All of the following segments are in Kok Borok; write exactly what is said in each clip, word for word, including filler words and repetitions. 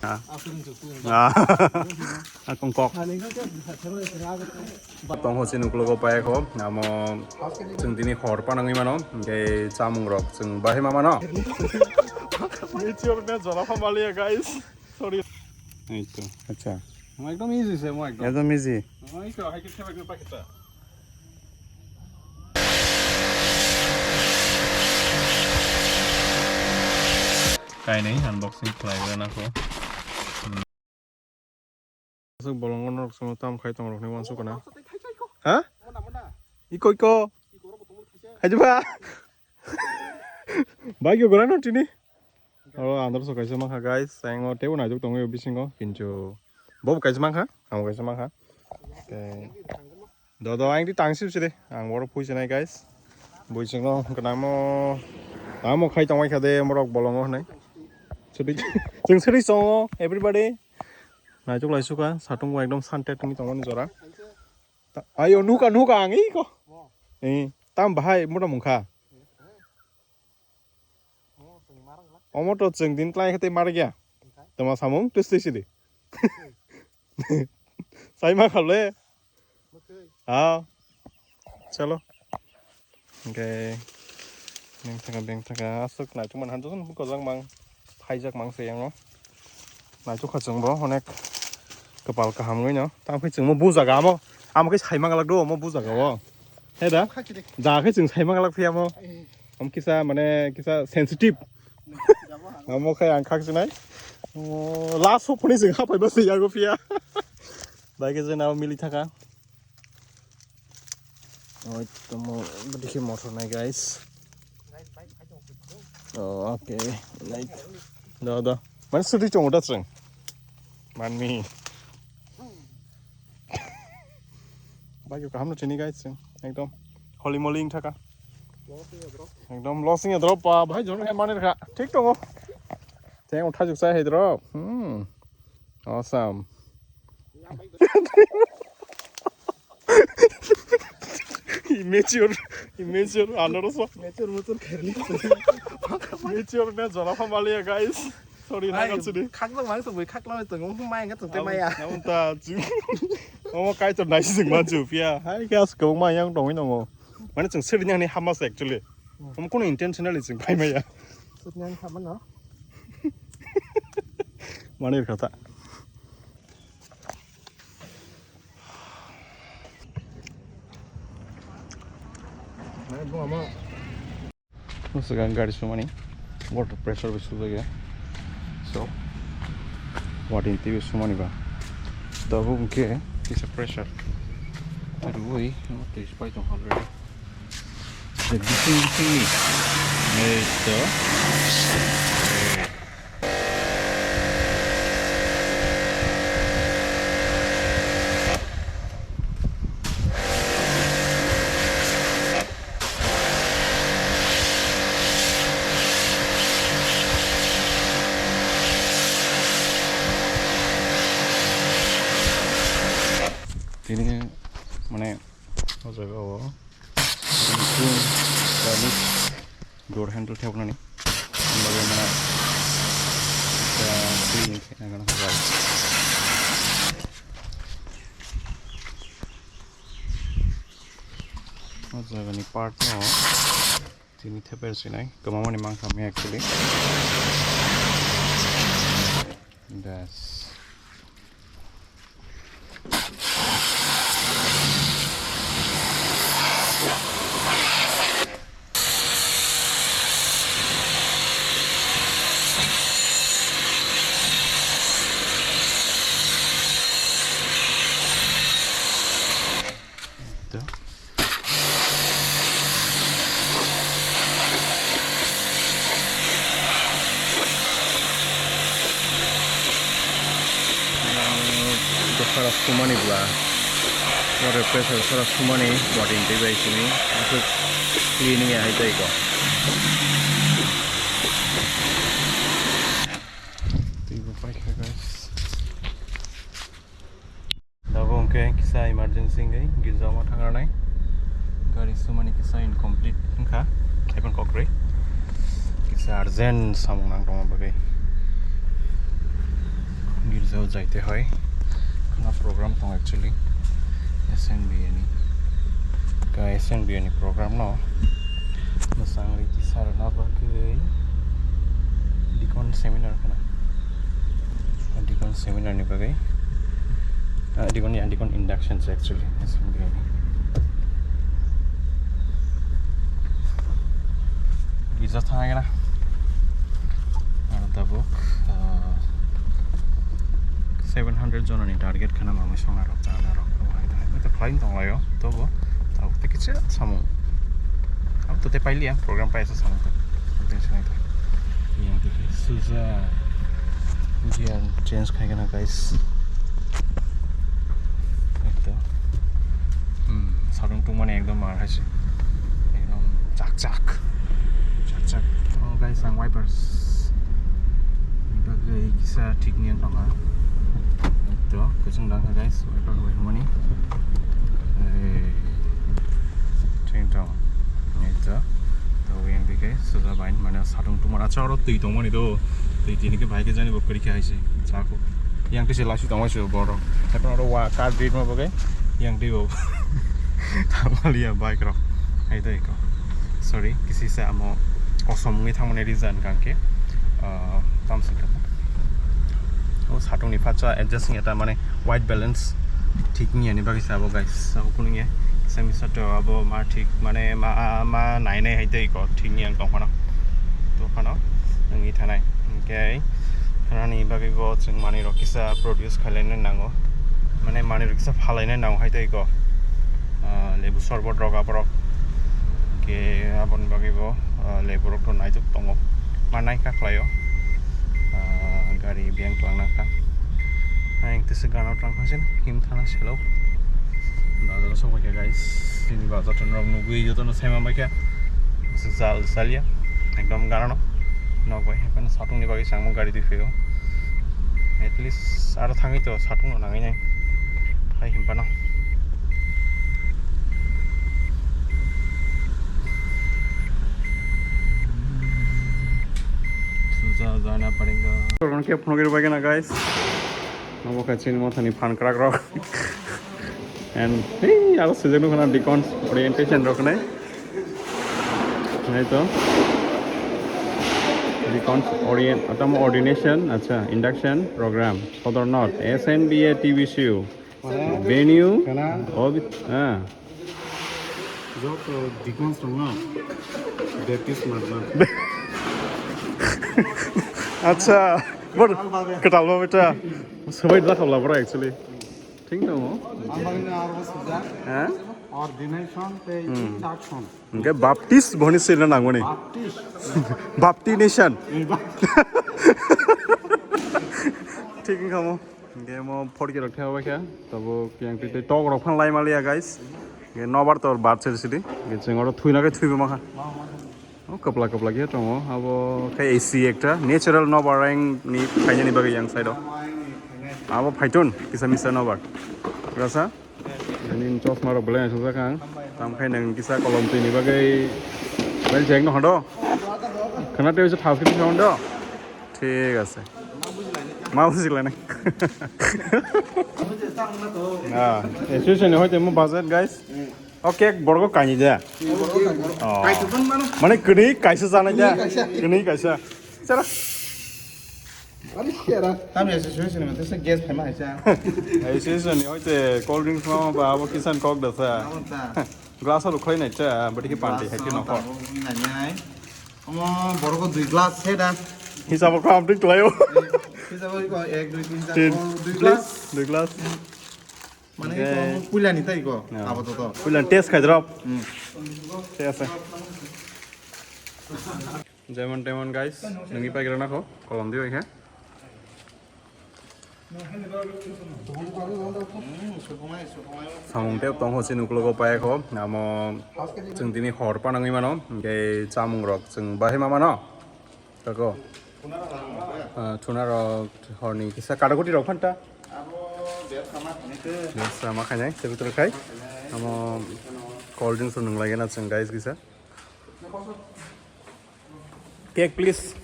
Ah. Ah. Ah, kongkok. Tongo chini uklogo payakho, amo chwng tini hor panangwi mano, hwnkhe chamung rok chwng bahai ma mano. Mature na jora pha maliya, guys. Sorry. Ei to. Acha. Mo ekdom easy se, mo ekdom. Ekdom easy. Mo ei to, hai khe kheba ekdom pakheta. Kainwi unboxing khlaiwi rwna kho. Aswk bolongo norok chwngno tam khai tong rokni uansukgwi na. Ha? Iko, iko. Haidiba. Bike yo gorano tini. Oro andar so kaisa mankha, guys. Sayango tebo naijak tongwi bisingo. Kintu bo kaisa mankha, amo kaisa mankha. Te do do ang di tang sip side. Ang boro phui sinai, guys. Bui singno kanamo tamo khai tongwi kha de morok bolongo hwnwi. Sudi chwng sudi songo everybody. Naituk lai suka satung bo ekdom sunset wngwi tongmani jora. Ta-, ayo nuka nuka ang iko. Eh, tam bahai mota mungkha. Omo to chwng din klai khe tei mar gya. Tama samung twis twis di. Sai ma khale. Ha. Chalo. Hwnkhe beng thaka beng thaka aswk naituk man han jotono bukajak mang. Phaijak mang se yango. Naituk kha chwngbo onek kwpal kaham wngwi no. Tamo khe chwngmo bujaga amo. Amo khe sai manglak do omo bujaga o. He da? Kha kiri. Da khe chwng sai manglak phiya mo. Eh. Am kisa mane kisa sensitive. Jabo ha. Amo khe ang khak sinai. O, last hop ni chwng hapai ba se yago phiya. Bai khe jena mili thaka. Oi, tomo, bwdikhe mothor nai, guys. Oh, okay. Like, da, da. Mane sudi chongo da chwng. Manmi. Bike kaham no chini, guys, chwng. Ekdom. Holy moly wng thaka. Ekdom loss wng ya drop pa. Bhai, jom hai mane kha. Thik tongo. Teng utha juk sai hai drop. Hmm. Awesome. Immature, immature, anoroso. Mature, mature khairli. Mature na jora pha maliya, guys. Sorry, na gatsudi. Khakla mang tong, khakla mang tong, mai nga tong te maya. Namun ta, jing. Omo kai to nice jing man ju pia. Hai, gas ko ma yang tong ino mo. Mane chung sir nyang ni hamas actually. Omo kono intentionally jing pai maya. Sir nyang kha mano. Mane kha ta. Swkang gari sumani water pressure bo sujak ya. So, watwi twi sumani ba. Tabuk hwnkhe kisa pressure rwui twi pai tong already. Bising bisingni. Nei to. Tini mane o jaga o door handle thepnani bagwi mane clean khaina gana hwnjak. O jagani part no tini thepai sinai kwbangmani mankha mi actually. Das. Sara sumani bla. Water pressure sara sumani, water intake bai simi. Asuk clean ya hai tai ko. Twi bo paikha, guys. Tabuk hwnkhe kisa emergency hwnkhe girjao ma thangrwnai. Gari sumani kisa incomplete wngkha, haikhe kokrwi. Kisa urgent samung nang tongma bagwi. Jaite hoi khna program tong actually S N B A ni. Ka S N B A ni program no masang riti sarana bagwi deacon seminar khna. Deacon seminar ni bagwi, ah, deacon ni, deacon induction se actually S N B A ni. Girja thang gana. Aro tabuk, ah, seven hundred jonani target khana mamai songna rok, chana rok, abo hai, hai, hai, khlaina tonglaio, tobo tabuk tei kisa samung. Abo to tei pailiya, program paisa samung. Tension hai to. Yang tei suja gear change khai gana, guys. Ekdom. Hmm, sadung tungmani ekdom mar hai se. Ekdom chak chak. Chak chak. Oh, guys, ang wipers. Bagwi kisa thik ni wng tongkha. To, kuchung dang kha, guys, wiper bai hwnmani. Ei, thik tong. Ei to. To, yang dikhe suja bai, mane, sadung tungmani. Acha, oro twi tongmani do. Twi tini khe bai khe jani bo kwrwi khe hai se. Chakho. Yang khe se lasi tongmani se borok. Haikhe oro wa, car rit ma bagwi. Yang twi bo. Thamaliya bike rok. Hai tei ko. Sorry, kisi sa amo kosom wngwi thangmani reason kang khe. Ah, tam sing kha. O satung ni phatsa adjust wngya ta mane white balance thik wngya ni bagwi sa abo guys. Abo kunu wngya. Sami sato abo ma thik mane ma, ma nai nai hai tei ko thik wngya tong phano. To phano wngwi thanai. Hwnkhe thanani bagwi bo chwng manwi rok kisa produce khailai nai nango. Mane manwi rok kisa phalai nai nango hai tei ko. Ah, lebu sorbot rok aborok. Hwnkhe aboni bagwi bo, ah, lebu rok to naithok tongo. Ma naikha khlaio. Ah, gari biyang twlang nakha. Ayang tesa gana twlang kha sin him thana selo. Bazar o sokphaikha guys. Chini bazar thani rok nugwi jotono saiman baikha. Jal jaliya. Ekdom gana no. Nok bai. Haikhe satung ni bagwi changma gari twi phaio. At least aro thangwi to satung no nangwi nai. Hai him phano. Suja jana parenga. Torno khe phone khe bai gana guys. Obo khe chini mothani phan kwrak rok. And hey, aro sujak nukho na deacons orientation rok nai. Nai to. Deacons orient, atamo ordination, acha, induction program. Sodor North, S N B A T B C U. Venue, obi-, ah. Joto deacons rokno Baptist manna. Acha, bor kwtal ba beta. Sobai da khabla bora actually. Thik tongo. Ang bagwino aro sujak. Ha? Ordination tei Hmm. Induction. Hwnkhe Baptist boni sirna nangmani. Baptist. Bapti nation. Eh, Baptist. Thik wngkha mo. Hwnkhe mo phorki rok thaibai kha. Tabuk yang twi twi tok rok phan lai maliya guys. Hwnkhe nobar tor bar seri sidi. Hwnkhe chwng oro thwina khe thwibo makha. O kwpla kwpla khe tongo. Abo khe A C ekta natural nobar rang ni phainani bagwi yang side o. Abo phaitun kisa misa nobar. Rasa? Ani chosma rok belai naisajak ang. Tam khai nang kisa kolom twi ni bagwi bel jeng no hodo. Khana tei se thas kiti hondo. Thik ase. Ma buji lai nang. Ah, association ni hoite mo budget guys. O cake borgo kaini da. Oh. Mane kini kaisa jana da. Kini kaisa. Chara. Ani kera. Tami association ni mate se gas phaima hai cha. Association ni hoite cold drinks ma ba abo kisan kok da sa. Abo ta. Glass alo khlai nai cha, bati ki panti hai ki no kok. Nai nai. Omo borgo dui glass se da. Hisab ko am tik layo. Hisab ko ek dui tin char tin, dui glass. Dui glass. Mane ko puila ni tai ko. Abo to to. Puila test khai drop. Hmm. Test. Jemon temon guys, nungi paikra na kho, kolom di oi khe. Samung tep tong ho chini uklogo paikho, amo chwng tini hor panangwi mano, hwnkhe chamung rok chwng bahai ma mano. Tako. Ah, chuna rok horni kisa kadakuti rok phanta. Abo bersa ma khainai, tebuk tebuk khai. Amo cold drinks rok nung lagi na chwng guys kisa. Cake, please.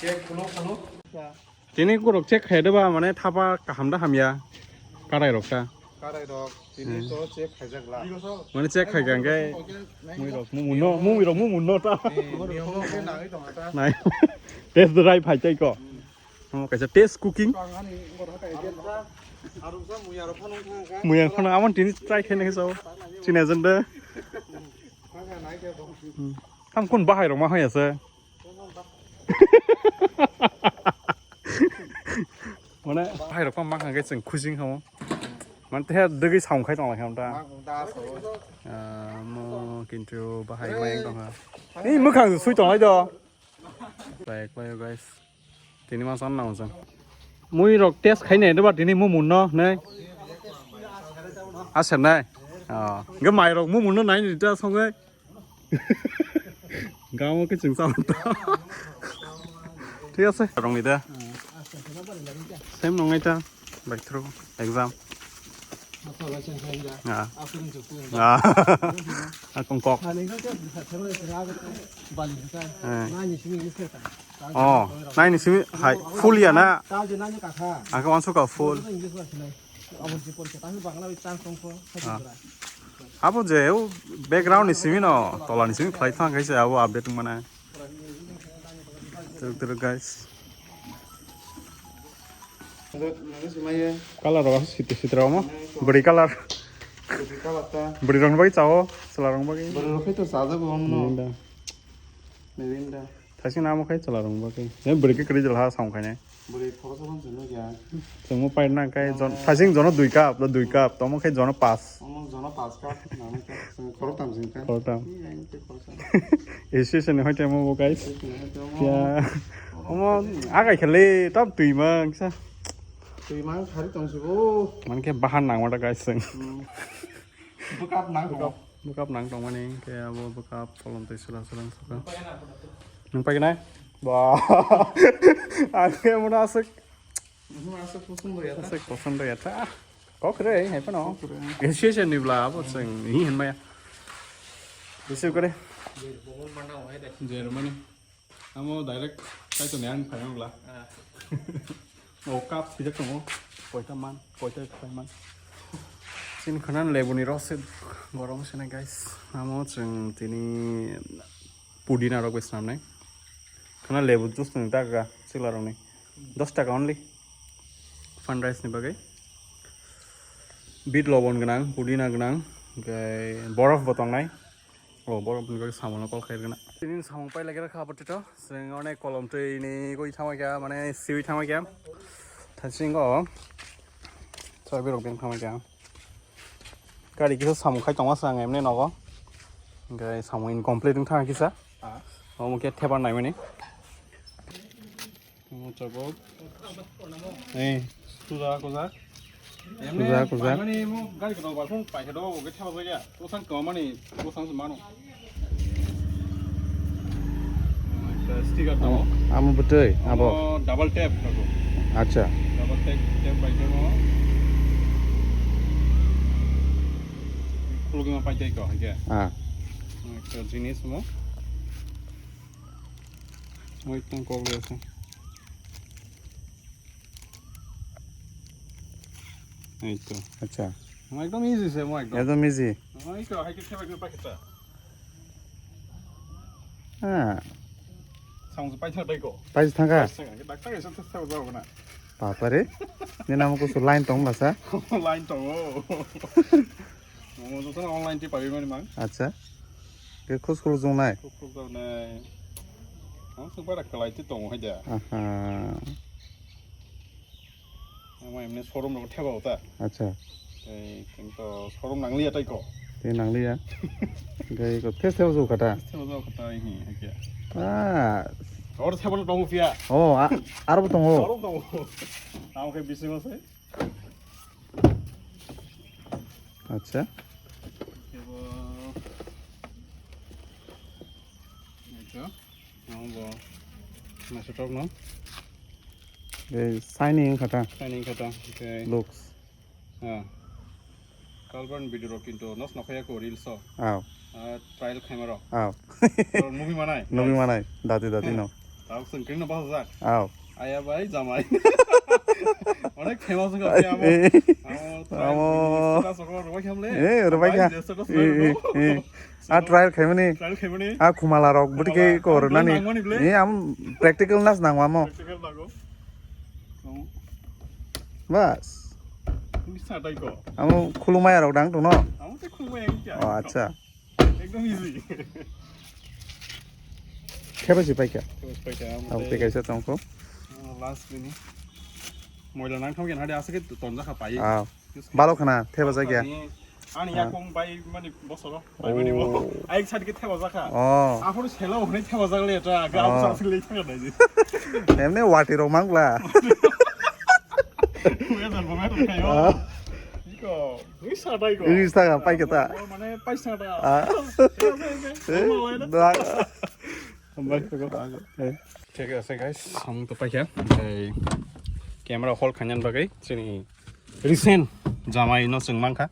Cake, hello, hello. Ya. Tini kurok check khai de ba, mane thapa kaham da hamya. Karai rok ta. Karai rok, tini Hmm. to check khaijak la. Mane check khai kang kai. Mui rok mu munno, mui rok mu munno ta. Ni, ni omo khe nangwi tong ta. Nai. Test drive phai tai ko. Omo kaisa test cooking. Aruksa, aruksa mui aro phano thang kha. Mui aro phano amon tini try khai nai sao. Chini ajang de. Thang kha nai khe bo. Hmm. Tham kun bahai rok ma hai ase. Mane bahai rok ma kha khe chwng khujing kha mo. Mane te degwi sound khai tong lai kha ta. Ma kung da so. Ah, mo kintu bahai ma yang tong kha. Ni mukhang sui tong lai do. Baik, baik, guys. Tini ma san nang san. Mui rok test khai nai do ba tini mu mun no nai. Asar nai. Ah, ge mai rok mu mun no nai ni ta song ai. Gamo ke chwng sa ta. Thik ase, rong ni da. Same nong nai ta. Back through exam. Ah. Ah. Ah, kong kok. Eh. Oh, nine ni simi hai full ya na? Ang khe uansuk ka full. Ah. Abo je o background ni simi no, tola ni simi khlai thang khe se abo update mana. Tuk tuk guys. Color rok sitra sitra omo. Bwrwi color. Bwrwi color ta. Bwrwi rok bai chao, chwla rok bai. Bwrwi rok khai to chajago omo no. Mirinda. Mirinda. Thaising namo khai chwla rok bai. Ne bwrwi khe kwrwi jala ha sam khai ne. Bwrwi khoroksa rok chwla ya. Chwngmo pai na kai jon, thaising jono dui cup, dui cup, tomo khai jono pas. Omo jono pas cup, namo khai chwng khorok tam sing khai. Khorok tam. Association ni hoite mo bo guys. Ya. Omo agai khale tab twi mang sa. Twi mang khari tong sibo. Man khe bahan nang wada guys sing. Bwkap nang tong. Bwkap nang tong mani khe abo bwkap kolom twi sula sula sula. Nang pai nai? Ba. Ake mo asik. Asik koson do ya ta. Asik koson do ya ta. Kok re, hai pano. Kok re. Association ni bla abo sing ni hen maya. Receive kare. Germany. Amo direct kai to nang phai ang bla. O cup sijak tongo. Koita man, koita phai man. Sin khanan lebu ni rose gorom sene guys. Amo chwng tini pudina rok bai swnamnai. Khana lebu juice ni taka chwla rok ni. Dos taka only. Fun rice ni bagwi. Bit lobon gwnang, pudina gwnang, hwnkhe borof bo tongnai. O borof ni bagwi samung no kol khairwkna. Tini samung pailai khe kha bwtwi to. Chwng onek kolom twi ni gwi thangma kha, mane siwi thangma kha. Thasingo. Chawbi rok beng thangma kha. Gari kisa samung khai tongma sa ang emne nogo. Hwnkhe samung incomplete wng thang kisa. Omo khe thebar naimani. Omo chobok. Eh, suja kujak. Suja kujak. Mane mo gari kotor balphung paikhe do, obo khe theba jaya. Bosang kwmani, bosang se mano. Sticker tamo. Amo bwtwi, abo. Amo double tap tamo. Acha. Double tap, tap paikhe mo. Khulugma paikhe ko, hake. Ah. Ekta jinis mo. Mo ekdom kok le ase. Ei to. Acha. Mo ekdom easy se, mo ekdom. Ekdom easy. Mo ekdom hai khe theba khe paikhe ta. Ah. Sound se paithak dai ko. Paithak thangkha? Paithak thangkha. Doctor kaisa test theba jao na. Bapare. Nini amo kusu line tong lasa? Line tong o. Mo jotona online ti pabi mani mang. Acha. Ke khus khul jong nai? Khus khul jong nai. Ang se bara kalai ti tong hai da. Aha. Ama emne showroom rok theba uta. Acha. Ei, kintu showroom nangliya tai ko. Tei nangliya. Gai ko test theba jok kata. Test theba jok kata, hi, hi, kya. Ah. Or theba tongo pia. Oh, a-, aro tongo. Aro tongo. Amo khe bising ase. Acha. Kebo. Ito. Ang bo. Nasotok no. Eh, shining kata. Shining kata. Okay. Looks. Ah. Kalban video rok kintu nos nokhaya ko reels o. Aw. Ah, trial khaima rok. Aw. Tor movie manai. Movie manai. Dati dati no. Tao sengkring no bahasa jak. Aw. Aya bai jamai. Onek famous wngkha bai amo. Eh, amo. Amo try amo. Status rok rwbai khamle. Eh, rwbai kha. Bai, status rok rwbai. Eh, eh. A trial khaimani. Trial khaimani. A khumala rok bwtwi khe khumala. Kor nani. Nangmani ble. Eh, am practical nas nangma mo. Practical nago. Bas. Ini sadai ko. Amo khulumaya rok dang tongno? Amo te khulumaya wngkha. Oh, acha. Ekdom easy. Kheba si paikha. Kheba si paikha, amo tei kaisa tongkho. Last bini. Moila nang thok yan hade asake tonjakha pai. Ah. Balo khana, theba jakya. Ani yakung bai mani bosoro. Bai mani bo. Oh. Ai side ke theba jakha. Oh. Aphuru selo hwnwi theba jakle eta. Ga. Oh. Aphuru selo theba jakle. Emne wati rok mangla. Weather bo matter khayo. Ah. Iko. Ui sa bai ko. Ui sa ga, pai khe ta. Mane pai sa da. Ah. Thik ase, thik ase. Eh, normal line. Da. Hambai ko. Eh. Thik ase, guys. Ang to paikha. Ei camera hold khanyan bagwi chini recent jamai no chwng mankha.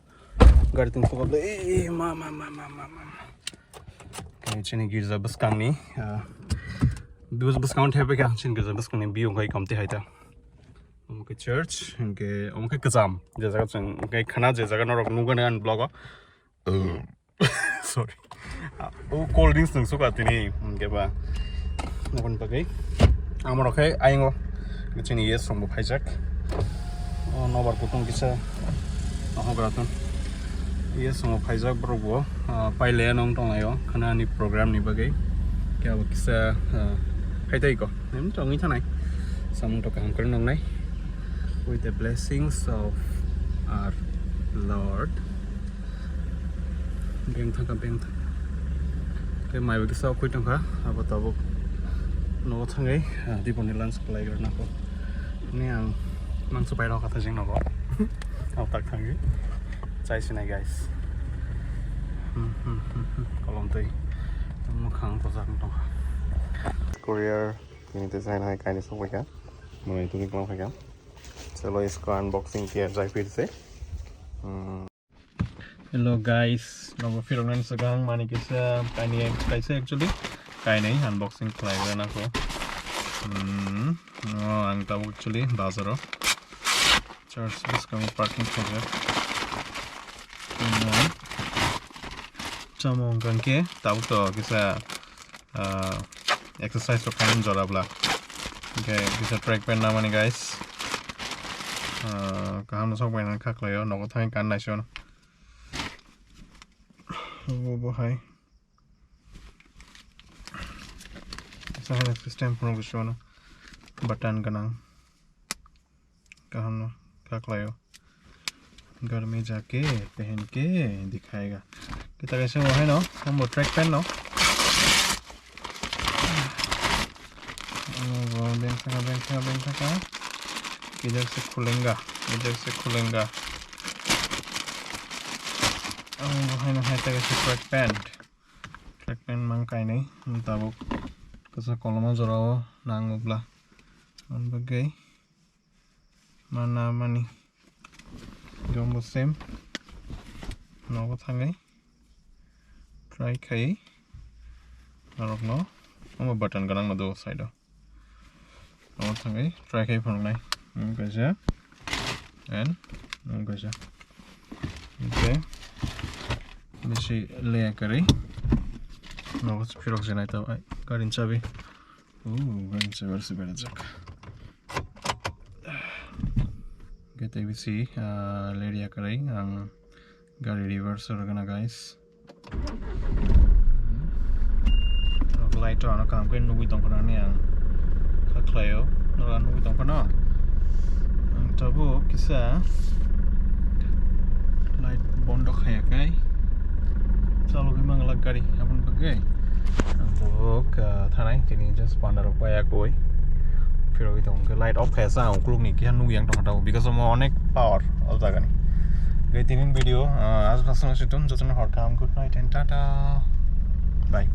Gari tung khobor le. Eh, ma, ma, ma. Ei chini girja bwskangni, ah, bus-, bwskango thepikha chini girja bwskangni view khai kamti haita. Omo khe church, hinkhe omo khe kwcham. Je jaga chwng hinkhe khana, je jaga norok nugani ani vlog o. Sorry. O cold drinks nwng suka tini, hinkhe ba. Nokni bagwi. Amo rok khe ayingo. Chini yes rok bo phaijak. O nobar kutung kisa. Oho bratun. Yes rok bo phaijak borok bo. Ah, pailaya nong tonglaio. Khana ani program ni bagwi. Khe abo kisa, ah, phaitai ko. Em, tongwi thanai. Samung to kaham kwrwng nongnai. With the blessings of our Lord. Beng thangkha, beng thangkha. Tei mai bai kisa khoi tongkha. Abo tabuk nogo thangwi, ah, diboni lunch khlai rwna kho. Ni ang mangso pai rok kha thajing nogo. Abo tak thangwi. Chai sinai, guys. Hmm, hmm, hmm, hmm. Kolom twi. Mwkhang bojak tongkha. Courier. Ini design hai kaini sok bai kha. Mwnwi tungwi kwlang phaikha. Chalo, isko unboxing kiya jai phir se. Hmm. Hello guys, nogo phiroknani swkang mani kisa kaini kaisa actually kainwi unboxing khlai rwna kho. Hmm. Oh, ang tabuk actually bazaro. Church bwskango parking khaijak. Tamo hwnkha khe tabuk to kisa, ah, exercise rok khaimani jora bwla. Hwnkhe kisa track pant namani guys. Ah, kaham no sok bai nang kha khlaio, nogo thangwi kan naisio no. Bo bo hai. Kisa hai system phano bisingo no button gwnang. Kaham no kha khlaio. Garmi jake pehen ke dikhayega. Kita kaisa mo hai no, mo track pant no. Bo beng thaka, beng thaka, beng thaka. Idhar se khulenga, idhar se khulenga. Bo hai no hai ta kaisa track pant. Track pant mang kainwi, tabuk kisa koloma jorao nango bwla. Ang bagwi mana mani jombo sem nogo thangwi try khai norokno omo button gwnang no do side o. Omo thangwi try khai phunuknai. Omo kaisa and omo kaisa. Okay. Bisi leya kwrwi. Nogo phirok se nai tabuk ai garini chabi. Ooh, garini chabi se berajak. Okay, tei bisi, ah, leya kwrwi ang gari reverse rwgana, guys. Light rok ano kaham khe nugwi tongkha nani ang kha khlaio, nokla nugwi tongkha no. Ang tabuk kisa light bondo khaya khai chalogwi mangla gari aboni bagwi. Ang tabuk, ah, thanai tini just panda rok pai akoi phirogwi tongkha, light off khaya sa ang ukulukni kisa nugwi ang tongkha tabuk because omo onek power o jagani. Gai tini video, ah, aswk aswk no situm, jotono hor kaham, good night and tata, bye.